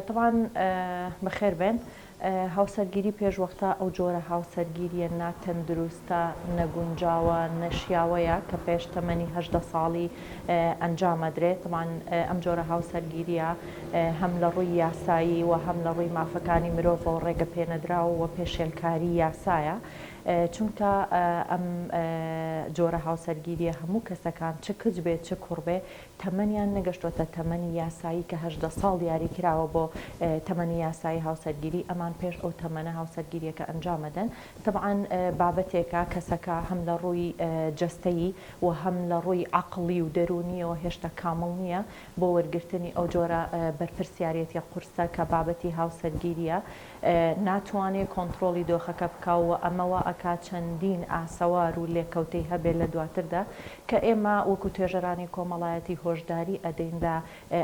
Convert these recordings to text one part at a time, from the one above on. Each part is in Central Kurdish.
تەبعەن بەخێر بێن. هاوسەرگیری پێشوەختە ئەو جۆرە هاوسەرگیرییە ناتەندروستە، نەگونجاوە، نەشیاوەیە کە پێش تەمەنی 18 ساڵی ئەنجام ئەدرێ. تەبعەن ئەم جۆرە هاوسەرگیرییە هەم لە ڕووی یاسایی و هەم لە ڕووی مافەکانی مرۆڤەوە ڕێگە پێنەدراو و پێشێلکاری یاسایە. چونکە ئەم جۆرە هاوسەرگیرییە هەموو کەسەکان چ کچ بێ چ کوڕ بێ تەمەنیان نەگەشتۆتە تەمەنی یاسایی کە 18 ساڵ دیاری کراوە بۆ تەمەنی یاسایی هاوسەرگیری، ئەمان پێش ئەو تەمەنە هاوسەرگیریەکە ئەنجام ئەدەن. تەبعەن بابەتێکە کەسەکە هەم لە ڕووی جەستەیی و هەم لە ڕووی عەقڵی و دەروونیەوە هێشتا کامڵ نییە بۆ وەرگرتنی ئەو جۆرە بەرپرسیارێتیە قورسە کە بابەتی هاوسەرگیریە. ناتوانێ کۆنتڕۆڵی دۆخەکە بکا و ئەمە وا ئەکا چەندین ئاسەوار و لێکەوتەی هەبێ لە دواتردا کە ئێمە وەکو توێژەرانی کۆمەڵایەتی هۆشداری ئەدەین لە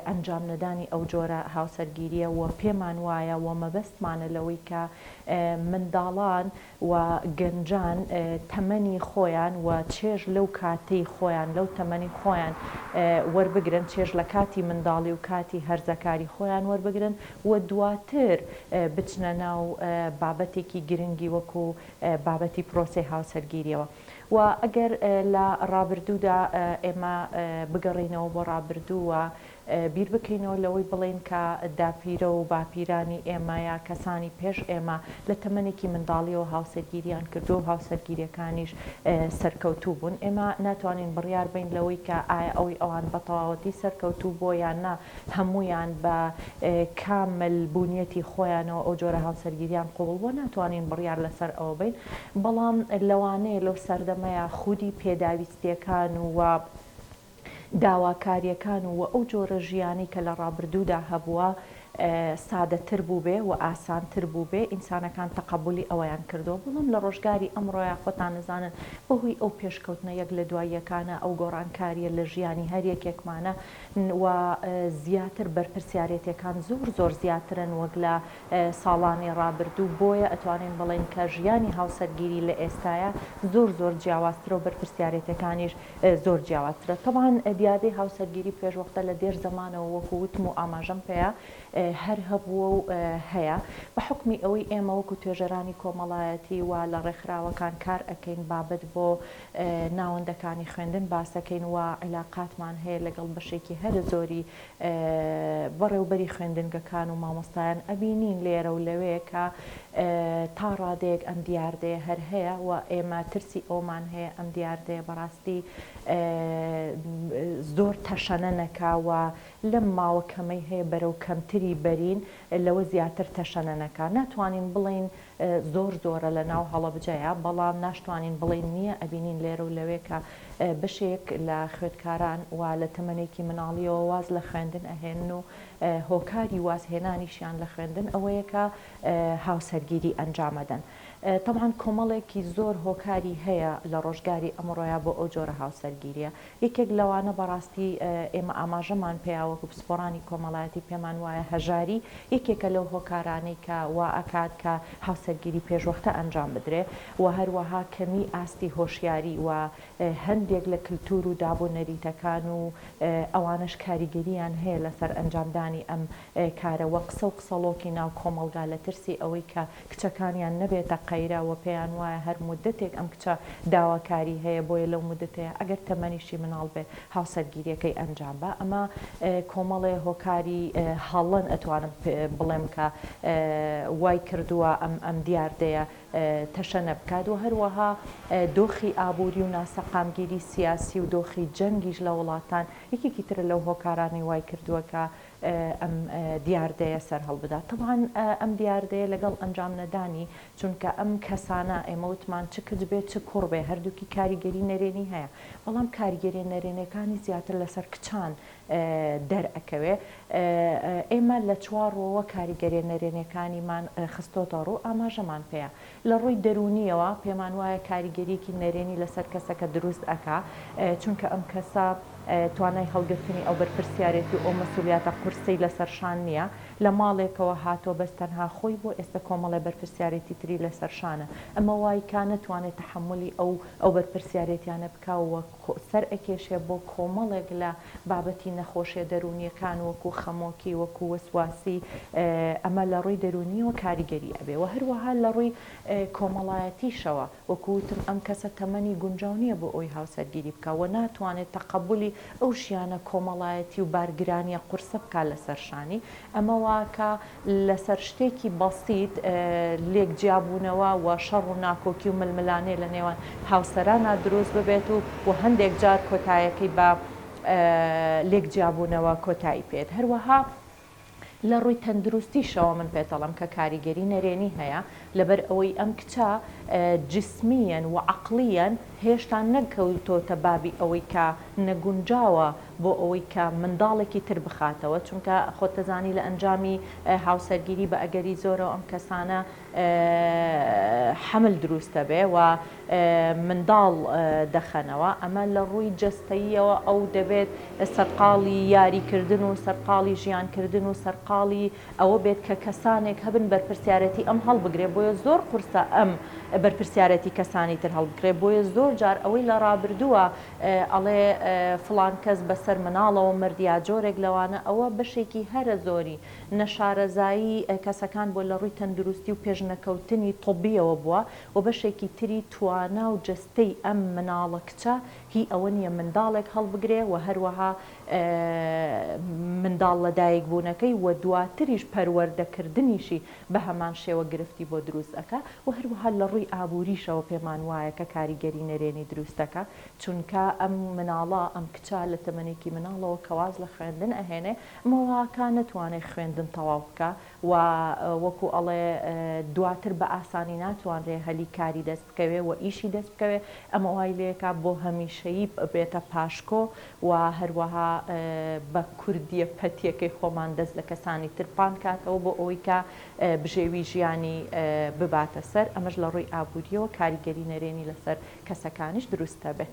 ئەنجام نەدانی ئەو جۆرە هاوسەرگیریە و پێمان وایە و مەبەستمانە لەوەی کە منداڵان و گەنجان تەمەنی خۆیان و چێژ لەو کاتەی خۆیان لەو تەمەنی خۆیان وەربگرن، چێژ لە کاتی منداڵی و کاتی هەرزەکاری خۆیان وەربگرن و دواتر بچنە ناو بابەتێکی گرنگی وەکو بابەتی پرۆسەی هاوسەرگیریەوە. و ئەگەر لە ڕابردوودا ئێمە بگەڕێینەوە بۆ ڕابردوو و بیر بکەینەوە لەوەی بڵێین کە داپیرە و باپیرانی ئێمە یا کەسانی پێش ئێمە لە تەمەنێکی منداڵیەوە هاوسەرگیریان کردووە و هاوسەرگیریەکانیش سەرکەوتوو بوون، ئێمە ناتوانین بڕیار بەین لەوەی کە ئایا ئەوەی ئەوان بە تەواوەتی سەرکەوتوو بووە یان نا، هەموویان بە کامل بوونیەتی خۆیانەوە ئەو جۆرە هاوسەرگیریان قبوڵ بووە، ناتوانین بڕیار لەسەر ئەوە بەین، بەڵام لەوانەیە لەو سەردەمەیا خودی پێداویستیەکان و داواکاریەکان و ئەو جۆرە ژیانەی کە لە ڕابردوودا هەبووە سادەتر بووبێ و ئاسانتر بووبێ ئینسانەکان تەقەبولی ئەوەیان کردووە بەڵام لە ڕۆژگاری ئەمڕۆیا خۆتان ئەزانن بەهۆی ئەو پێشکەوتنە یەک لە دوای یەکانە ئەو گۆڕانکاریە لە ژیانی هەر یەکێکمانە و زیاتر بەرپرسیارێتیەکان زۆر زۆر زیاترن وەک لە ساڵانی ڕابردوو بۆیە ئەتوانین بڵێین کە ژیانی هاوسەرگیری لە ئێستایا زۆر زۆر جیاوازترە و بەرپرسیارێتیەکانیش زۆر جیاوازترە. تەبعەن دیاردەی هاوسەرگیری پێشوەختە لە دێر زەمانەوە وەکو وتم و ئاماژەم پێیا هەر هەبووە و هەیە. بە حوکمی ئەوەی ئێمە وەکو توێژەرانی کۆمەڵایەتی و لە ڕێکخراوەکان کار ئەکەین بابەت بۆ ناوەندەکانی خوێندن باسەکەین و عیلاقاتمان هەیە لەگەڵ بەشێکی هەرە زۆری بەڕێوبەری خوێندنگەکان و مامۆستایان ئەبینین لێرە و لەوێ کە تا ڕادەیەک ئەم دیاردەیە هەر هەیە و ئێمە ترسی ئەوەمان هەیە ئەم دیاردەیە بەڕاستی زۆر تەشەنە نەکا و لەم ماوە کەمەی هەیە بەرەو کەمتری بەرین لەوە زیاتر تەشەنە نەکا. ناتوانین بڵێین زۆر زۆرە لە ناو هەڵەبجەیە، بەڵام ناشتوانین بڵێین نییە، ئەبینین لێرە و لەوێ کە بەشێک لە خوێدکاران وا لە تەمەنێکی مناڵیەوە واز لە خوێندن ئەهێنن و هۆکاری وازهێنانیشیان لە خوێندن ئەوەیە کە هاوسەرگیری ئەنجام ئەدەن. تەبعەن کۆمەڵێکی زۆر هۆکاری هەیە لە ڕۆژگاری ئەمڕۆیا بۆ ئەو جۆرە هاوسەرگیریە. یەکێک لەوانە بەڕاستی ئێمە ئاماژەمان پێیا وەکو پسپۆڕانی کۆمەڵایەتی پێمان وایە هەژاری یەکێکە لەو هۆکارانەی کە وا ئەکات کە هاوسەرگیری پێشوەختە ئەنجام بدرێ و هەروەها کەمی ئاستی هۆشیاری و هەندێک لە کلتور و داب و نەریتەکان و ئەوانەش کاریگەریان هەیە لەسەر ئەنجامدانی ئەم کارە وە قسە و قسەڵۆکی ناو کۆمەڵگا لە ترسی ئەوەی کە کچەکانیان نەبێتە قەیرە وە پێیان وایە هەر مودەتێک ئەم کچە داواکاری هەیە بۆیە لەو مودەتەیا ئەگەر تەمەنیشی مناڵ بێ هاوسەرگیریەکەی ئەنجام با ئەمە کۆمەڵێ هۆکاری هەڵەن ئەتوانم بڵێم کە وای کردووە ئەم ئەم دیاردەیە تەشەنە بکات وە هەروەها دۆخی ئابووری و ناسەقامگیری سیاسی و دۆخی جەنگیش لە وڵاتان یەکێکی ترە لەو هۆکارانەی وای کردووە کە ئەم دیاردەیە سەرهەڵبدات. تەبعەن ئەم دیاردەیە لەگەڵ ئەنجام نەدانی، چونکە ئەم کەسانە ئێمە وتمان چ کچ بێت چ کوڕ بێت هەردووکی کاریگەری نەرێنی هەیە، بەڵام کاریگەریە نەرێنیەکانی زیاتر لەسەر کچان دەرئەکەوێ. ئێمە لە چوار ڕووەوە کاریگەریە نەرێنیەکانیمان خستۆتە ڕوو، ئاماژەمان پێیە. لە ڕووی دەروونیەوە پێمان وایە کاریگەریەکی نەرێنی لەسەر کەسەکە دروست ئەکا، چونکە ئەم کەسە. توانای هەڵگرتنی ئەو بەرپرسیارێتی و ئەو مەسولیاتە قورسەی لەسەر شان نییە، لە ماڵێکەوە هاتووە بەس تەنها خۆی بووە ئێستە کۆمەڵێ بەرپرسیارێتی تری لەسەر شانە ئەمە وای کا نەتوانێ تەحەمولی ئەو ئەو بەرپرسیارێتیانە بکا و سەر ئەکێشێ بۆ کۆمەڵێک لە بابەتی نەخۆشیە دەروونیەکان وەکو خەمۆکی وەکو وەسواسی ئەمە لە ڕووی دەروونیەوە کاریگەری ئەبێ وە هەروەها لە ڕووی کۆمەڵایەتیشەوە وەکو وتم ئەم کەسە تەمەنی گونجاو نیە بۆ ئەوەی هاوسەرگیری بکا وە ناتوانێت تەقەبولی ئەو ژیانە کۆمەڵایەتی و بارگرانیە قورسە بکا لەسەر شانی ئەمە واکا لەسەر شتێکی بەسیت لێک جیابوونەوە و شەڕ و ناکۆکی و ململانێ لە نێوان هاوسەرانا دروست ببێت و و هەندێک جار کۆتایەکەی بە لێک جیابوونەوە کۆتایی پێت هەروەها لە ڕووی تەندروستیشەوە من پێتەڵێم کە کاریگەری نەرێنی هەیە لەبەر ئەوەی ئەم کچە جسمیەن و عەقڵیەن هێشتا نەکەوتۆتە بابی ئەوەی کە نەگونجاوە بۆ ئەوەی کە منداڵێکی تر بخاتەوە چونکە خۆتەزانی لە ئەنجامی هاوسەرگیری بە ئەگەری زۆرەوە ئەم کەسانە حەمل دروستەبێ و منداڵ دەخەنەوە، ئەمە لە ڕووی جەستەییەوە ئەو دەبێت سەرقاڵی یاریکردن و سەرقاڵی ژیانکردن و سەرقاڵی ئەوە بێت کە کەسانێک هەبن بەرپرسیارێتی ئەم هەڵبگرێ، بۆیە زۆر قورسە ئەم بەرپرسیارێتی کەسانی تر هەڵبگرێ، بۆیە زۆر جار ئەوەی لە ڕابردووە ئەڵێ فڵان کەس بەسەر مناڵەوە مرد یا جۆرێک لەوانە ئەوە بەشێکی هەرە زۆری نەشارەزایی کەسەکان بووە لە ڕووی تەندروستی و پێشنەکەوتنی طبیەوە بووە و بەشێکی تری توانا و جەستەی ئەم مناڵە کچە هی ئەوە نیە منداڵێک هەڵبگرێ و هەروەها منداڵ لەدایک بوونەکەی و دواتریش پەروەردە کردنیشی بەهەمان شێوە گرفتی بۆ دروست ئەکا و هەروەها لە ڕووی ئابووریشەوە پێمان وایە کە کاریگەری نەرێنی دروست دەکا چونکە ئەم مناڵە ئەم کچە لە تەمەنێکی مناڵەوە کە واز لە خوێندن ئەهێنێ مەواکا نەتوانێ خوێندن تەواو بکا و وەکو ئەڵێ دواتر بە ئاسانی ناتوانرێ هەلی کاری دەست بکەوێ و ئیشی دەست بکەوێ ئەمە وای لێکا بۆ هەمیشەیی ببێتە پاشکۆ و هەروەها بە کوردیە پەتیەکەی خۆمان دەست لە کەسانی تر پان کاتەوە بۆ ئەوەی کە بژێوی ژیانی بباتە سەر ئەمەش لە ڕووی ئابووریەوە کاریگەری نەرێنی لەسەر کەسەکانیش دروست دەبێ.